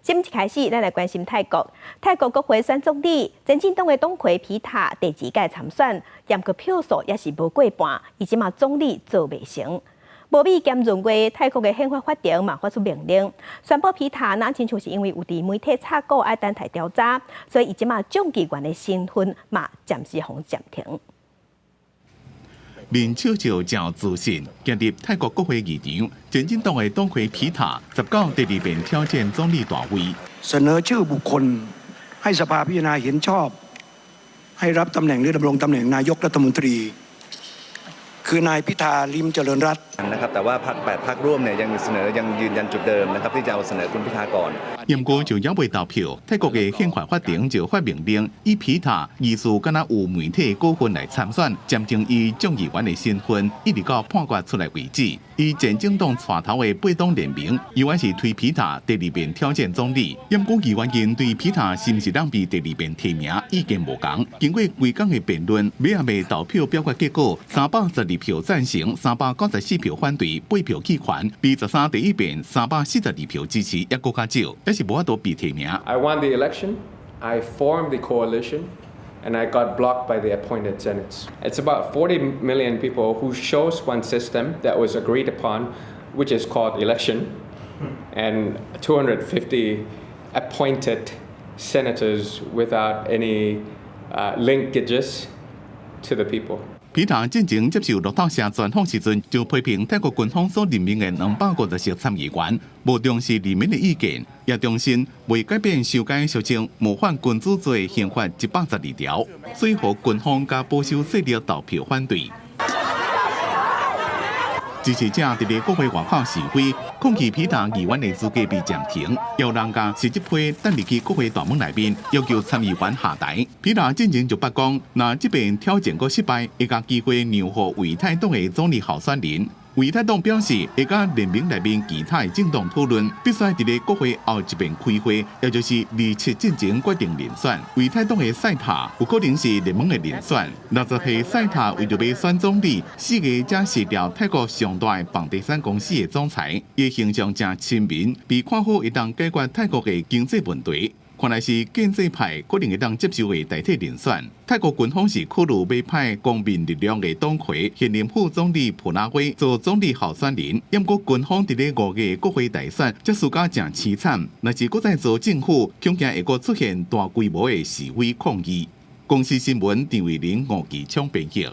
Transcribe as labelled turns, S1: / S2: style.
S1: 新聞一開始，咱來關心泰國。泰國國會選總理，前進黨的黨魁皮塔第二屆參選，毋過票數也是無過半，伊這馬總理做袂成。無美兼閏月，泰國的憲法法庭嘛發出命令，宣布皮塔若親像是因為有佇媒體插股愛等待調查，所以伊這馬眾議員的身份嘛暫時予暫停。
S2: 面笑笑誠自信，行入泰國國會議場，前進黨的黨魁皮塔19第二遍挑戰總理大位。
S3: เสนอชื่อบุคคลให้สภาพิจารณาเห็นชอบให้รับตำแหน่งหรือดำรงตำแหน่งนายกรัฐมนตรี คือนายพิธาลิ้มเจริญรัตน์
S4: นะครับแต่ว่าพรรคแปดพรรคร่วมเนี่ยยังเสนอยังยืนยันจุดเดิมนะครับที่จะเอาเสนอคุณพิธาก่อน
S2: 毋過就猶未投票，泰國的憲法法庭就發命令，以皮塔疑似敢若有媒體股份來參選，暫停伊眾議員的身份，一直到判決出來為止。以前進黨帶頭的八黨聯盟，猶原是推皮塔第二遍挑戰總理。毋過議員間對皮塔是毋是當被第二遍提名意見無仝。經過規工的辯論，尾仔尾投票表決結果，312票贊成，394票反對，8票棄權，比13第一遍342票支持，猶閣較少，猶是無法度被提名。
S5: I won the election. I formed the coalition, and I got blocked by the appointed senates. It's about 40 million people who chose one system that was agreed upon, which is called election, and 250 appointed senators without any linkages to the people.
S2: 皮塔進前接受路透社專訪時陣，就批評泰國軍方所任命的250席參議員，無重視人民的意見，也重申未改變修改俗稱模範君主制憲法112條，所以予軍方佮保守勢力投票反對。支持者佇咧國會外口示威，抗議皮塔議員的資格被暫停，有人共實質批等入去國會大門內面，要求參議員下台。皮塔進前就捌講，若這遍挑戰閣失敗，會共機會讓予為泰黨的總理候選人。為泰黨表示，會佮聯盟內面其他的政黨討論，必須佇咧國會後一遍開會，也就是27進前決定人選。為泰黨的賽塔有可能是聯盟的人選。60歲賽塔為著欲選總理，4月才辭掉泰國上大的房地產公司的總裁，伊形象誠親民，被看好會當解決泰國的經濟問題。看來是建制派可能會當接受的代替人選。泰國軍方是考慮欲派公民力量的黨魁現任副總理普拉威做總理候選人。毋過軍方佇咧5月國會大選，才輸甲誠淒慘。若是閣再做政府，恐驚會閣出現大規模的示威抗議。公視新聞陳慧玲、吳其昌編譯。